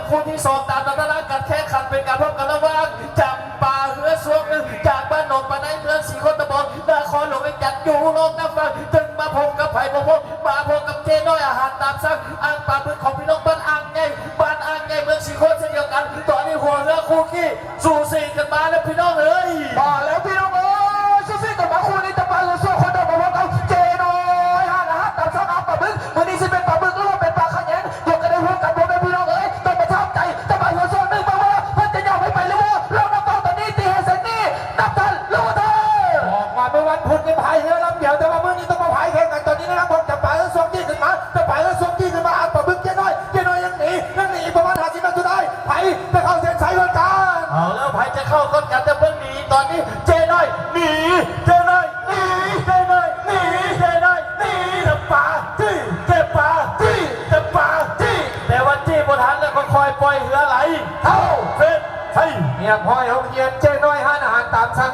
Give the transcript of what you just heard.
ຄູ່ທີສອງຕາມຕາລາງການແຂ່ງຂັນ ເປັນການພົບກັນລະຫວ່າງ ຈຳປາເຮືອຊ່ວງໜຶ່ງ ຈາກບ້ານໜອງປາໄນ ເມືອງສີໂຄດຕະບອງ ນະຄອນຫຼວງວຽງຈັນ ຢູ່ລອງນຳຟັງ ເຖິງມາພົບກັບໃຜບໍ່ພົບ ມາພົບກັບເຈ້ນ້ອຍອາຫານຕາມສັ່ງ ອ່າງປາບຶກຂອງພີ່ນ້ອງບ້ານອ່າງໃຫຍ່ ບ້ານອ່າງໃຫຍ່ ເມືອງສີໂຄດເຊັ່ນດຽວກັນ ຕອນນີ້ຫົວເຮືອຄູ່ກີ້ ສູສີກັນມາແລ້ວພີ່ນ້ອງເອີຍ. ມາແລ້ວພີ່ນ້ອງເອີຍ ສູສີກັນມາຄູ່ນີ້ ຈຳປາເຮືອຊ່ວງຄົນດຳມາພວກເຮົາ ເຈ້ນ້ອຍຮ້ານອາຫານຕາມສັ່ງ ອ່າງປາບຶກ ມື້ນີ້ຊິເປັນປາບຶກ ຫຼືວ່າເປັນປາຂະແຍງ ດວງກະໄດ້ຮູ້ກັນບໍ່ແມ່ນພີ່ນ້ອງເອີຍ ຕ້ອງປະທັບໃຈ ຈຳປາເຮືອຊ່ວງໜຶ່ງ ເບິ່ງວ່າເພິ່ນຈະຍອມໃຫ້ໄປຫຼືບໍ່ ລອງນັບເອົາຕອນນີ້ ຕີໃຫ້ເສັດນີ້ ນັບທັນຫຼືບໍ່ທັນ ບອກວ່າມື້ວັນພຸດນີ້ພາຍເຮືອລຳດຽວ ແຕ່ວ່າມື້ນີ້ຕ້ອງມາພາຍແຂ່ງກັນ ຕອນນີ້ນະ ພວກຈຳປາເຮືອຊ່ວງຈີ້ຂຶ້ນມາ ຈຳປາເຮືອຊ່ວງຈີ້ຂຶ້ນມາ ອ່າງປາບຶກ ເຈ້ນ້ອຍ ເຈ້ນ້ອຍຍັງໜີ ຍັງໜີ ອີກປະມານຫ້າສິບເມັດສຸດທ້າຍ ໃຜຈະເຂົ້າເສັ້ນໄຊກ່ອນກັນ ເອົາແລ້ວ ໃຜຈະເຂົ້າກ່ອນກັນ ຈະເບິ່ງດີ ຕອນນີ້ເຈ້ນ້ອຍໜີ ເຈ້ນ້ອຍໜີ ເຈ້ນ້ອຍໜີ ເຈ້ນ້ອຍໜີ ຈຳປາຈີ້ ຈຳປາຈີ້ ຈຳປາຈີ້ ແຕ່ວ່າຈີ້ບໍ່ທັນແລ້ວ ຄ່ອຍໆປ່ອຍເຮືອໄຫຼ ເຂົ້າເສັ້ນໄຊ ຮຽບຮ້ອຍ ໂຮງຮຽນເຈ້ນ້ອຍ ຮ້ານອາຫານຕາມສັ່ງ